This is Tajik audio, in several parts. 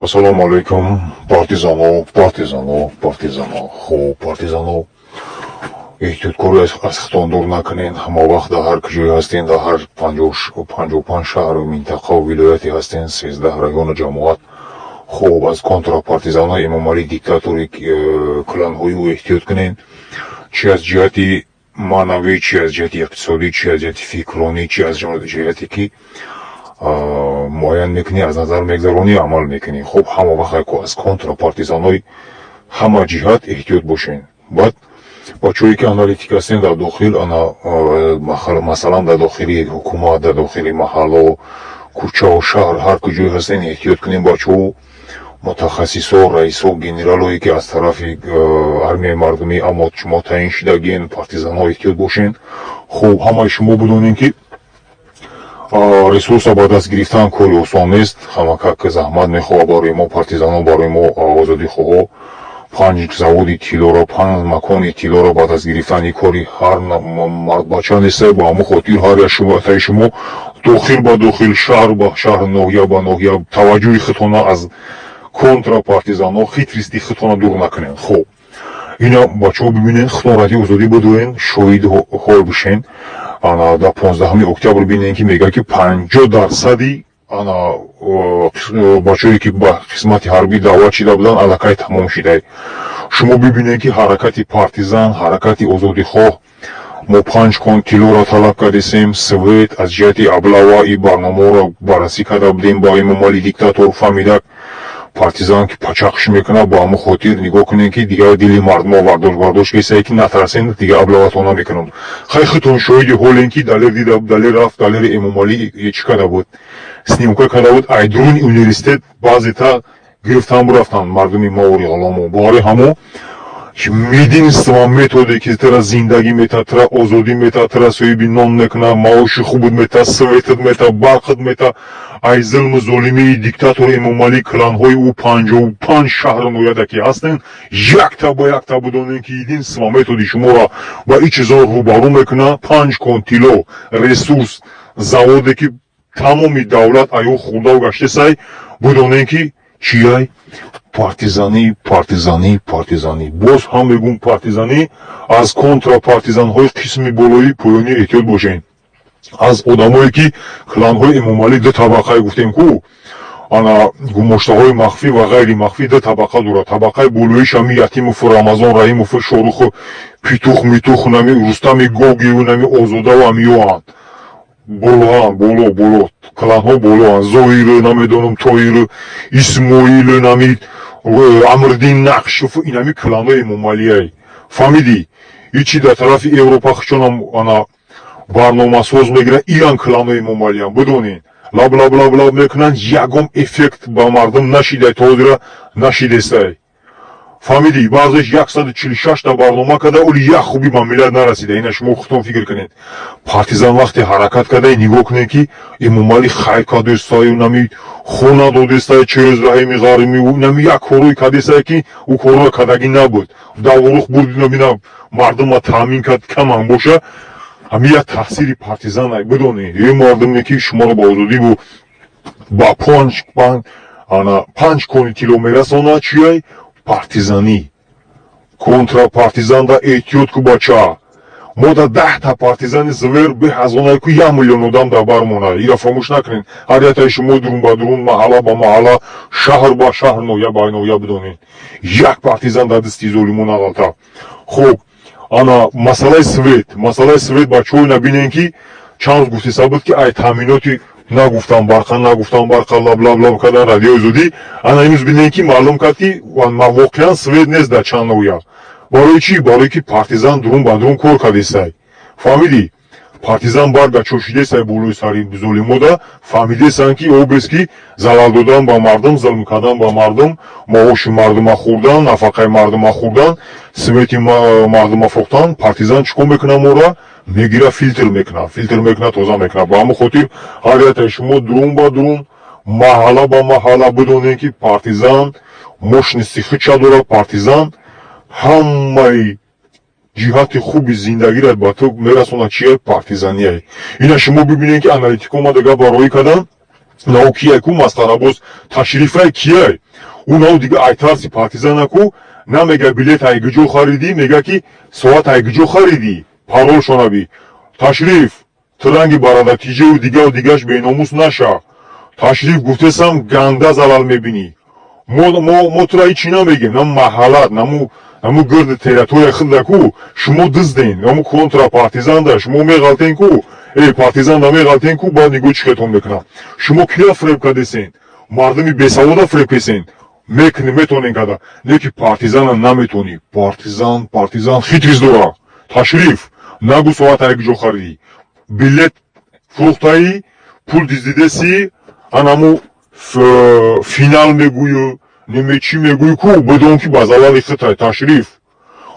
Ассалому алайкум, партизано, партизано, партизано. Хуб, партизано, эҳтиёткорӣ аз худтон дур накунед. Ҳама вақт дар ҳар куҷое ҳастен, дар ҳар 55 шаҳру минтақаву вилояте ҳастен, 13 району ҷамоат. Хуб, аз контрапартизанои Эмомалӣ диктатори кланҳои ӯ эҳтиёт кунед. Чи аз ҷиҳати маънавӣ, чи аз ҷиҳати иқтисодӣ, чи аз ҷиҳати фикронӣ, чи аз ҷиҳате ки муайян мекунӣ, аз назар мегзаронӣ, амал мекунӣ. Хуб, ҳама вақт аз контрапартизанои ҳама ҷиҳат эҳтиёт бошед. Баъд бачаҳое ки аналитик ҳастен дар дохил, ана масалан, дар дохили ҳукумат, дар дохили маҳалло, кӯчаву шаҳр, ҳар куҷое ҳастен, эҳтиёт кунем, бачаҳо, мутахассисо, раисо, генералое ки аз тарафи армияи мардумӣ аммо шумо таъин шудагиен, партизанҳо, эҳтиёт бошен. Хуб, ҳамаи шумо бидонем, ки ресурса ба даст гирифтан кори осон нест, ҳамакак заҳмат мехоҳад. Барои мо партизанҳо, барои мо озодихоҳо панҷ заводи тиллоро, панҷ макони тиллоро ба даст гирифтан ин кори ҳар мардбача нест. Ба ҳамон хотир ҳар як шумо шумо дохил ба дохил, шаҳр ба шаҳр, ноҳия ба ноҳия таваҷҷӯҳи худтона аз контрапартизанҳо, хитрости худтона дур накунед. Хуб, ина, бачаҳо, бибинед, худтон Радиои Озодӣ бидоен, шоҳиди ҳол бишен. Ана дар 15-уми октябр бинед, ки мегӯяд, ки 50 дарсади ана бачаҳое ки ба қисмати ҳарбӣ даъват шида буданд, аллакай тамом шидай. Шумо бибинед, ки ҳаракати партизан, ҳаракати озодихоҳ, мо панҷ кон тиллоро талаб кардесем, свет, аз ҷиҳати облава и барномаҳоро баррасӣ карда будем ба Эмомалӣ диктатор. Фаҳмидак, партизан ки пачақш мекунад. Ба ҳамон хотир нигоҳ кунед, ки дигар дили мардумо бардошт бардошт кесае, ки натарсен, дигар облаватон намекунам. Хай, худтон шоҳиди ҳолен, ки Далер дида, Далер рафт, Далери Эмомалӣ чӣ карда буд, снимка карда буд, айдуруни университет баъзета гирифтан бурафтанд мардуми маори ғуломо. Бовари ҳамо единственный методе ки тара зиндагӣ мета, тара озодӣ мета, тара соҳиби нон мекуна, маоши хубут мета, светат мета, барқат мета, ай зулму золимии диктатори Эмомалӣ, кланҳои ӯ, 55 шаҳру нояда ки ҳастанд, якта ба якта бидонем, ки единственный методи шуморо ба ин чизо рӯбарӯ мекуна, панҷ кон тилло, ресурс, заводе ки тамоми давлат аю хӯрдаву гаштесай, бидонем, ки чияй? Партизанӣ, партизанӣ, партизанӣ. Боз ҳам мегӯм, партизанӣ, аз контрапартизанҳои қисми болоӣ, поёнӣ эҳтиёт бошед, аз одамое ки кланҳои Эмомалӣ ду табақае гуфтем ку, ана гумоштаҳои махфӣ ва ғайри махфӣ ду табақа дорад. Табақаи болоиш ҳами Ятимову Рамазон Раҳимову Шоруху Питух Митух, нами Рустами Гогиу, нами Озодаву ҳамиёанд. Болоанд, боло, боло кланҳо болоанд, Зоиру, намедонам, Тоиру, Исмоилу, нами Амриддин Нақшову, инами кланҳои Эмомалиай, фаҳмидӣ? Ичи дар тарафи Европа хучонам ана барномасоз мегиранд, иан кланҳои Эмомалиам, бидонед, лаб лаб лаб лаб мекунанд, ягон эффект ба мардум нашидай, то ҳозира нашидестай, фаҳмидӣ? Баъзеш 146-та барнома карда, оли як хубӣ ба миллат нарасида. Ина шумо худтон фикр кунед. Партизан вақте ҳаракат карда, нигоҳ кунед, ки Эмомалӣ хайр кардесаю, нами хона додестай через Раҳими Ғарими, нами як корое кардесай, ки ӯ корро кардагӣ набуд, даврух бурд, набина мардума таъмин кард, камам боша, ҳами як таъсири партизанай, бидонед, е мардуме ки шуморо ба озодиву ба панҷ ана панҷ кони тилло мерасонад, чияй? Партизанӣ. Контрапартизанда эҳтиёт ку, бача. Мо да 10-та партизани звер беҳазонай ку, 1 миллион одам дар бар монад. Ира фаромӯш накунед. Ҳар яктаи шумо дурун ба дурун, маҳалла ба маҳалла, шаҳр ба шаҳр, ноҳия ба ноҳия бидонед, як партизан дар дасти золимо нағалта. Хуб, ана масъалаи свет, масъалаи свет, бачаҳо, набинем, ки чанд рӯз гуфтеса буд, ки ай таъминоти нагуфтам барқа, нагуфтам барқа, лаб лаб лаб кардан Радиои Озодӣ. Ана имрӯз бинем, ки маълум кард, ки воқеан свет нест дар чанд ноҳия. Барои чӣ? Барое ки партизан дурун ба дурун кор кардесай, фаҳмидӣ? Партизан барга чошидесай болои сари золимода, фаҳмидесанд, ки обест, ки залал додан ба мардум, зулм кардан ба мардум, маоши мардума хӯрдан, нафақаи мардума хӯрдан, свети мардума фохтан. Партизан чӣ кор мекунад? Мора мегира, филтр мекунад, филтр мекунад, тоза мекунад. Ба ҳамон хотир ҳар яктаи шумо дурун ба дурун, маҳалла ба маҳалла бидонед, ки партизан мощности худша дорад. Партизан ҳамаи ҷиҳати хуби зиндагиро ба ту мерасонад. Чие? Партизанияй. Ина шумо бибинед, ки аналитико омада гап бароӣ карданд. Нав кияй ку масхарабоз, ташрифай кияй? Ӯ нав дига ай тарси партизана ку намега билет ай куҷо харидӣ, мега ки соат ай куҷо харидӣ, парол шонаби. Ташриф, ту ранги барадатиҷаву дигаву дигаш беномус наша. Ташриф гуфтесам, ганда залал мебинӣ. Мо тура ҳичи намегем, нам маҳаллат, наму гирди территория хилда ку шумо дузден, наму контра партизанда шумо меғалтен ку, э партизанда меғалтен ку, баъд нигоҳ чӣ хетон мекунам. Шумо кия фиреб кардесен? Мардуми бесавода фиреб кесен. Мекунӣ, метонен када. Не ки партизана наметонӣ. Партизан, партизан хитриз дора. Ташриф, нагу соат ай куҷо харидӣ. Билет фурӯхтаӣ, пул диздидеси, анаму финал мегӯю, неме чӣ мегӯӣ ку, бидон ки ба залали хитай, ташриф.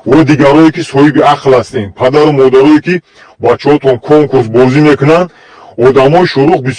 О дигарое ки соҳиби ақл ҳастен, падару модарое ки бачаҳотон конкурс бозӣ мекунанд, одамои шуруқ бисёр.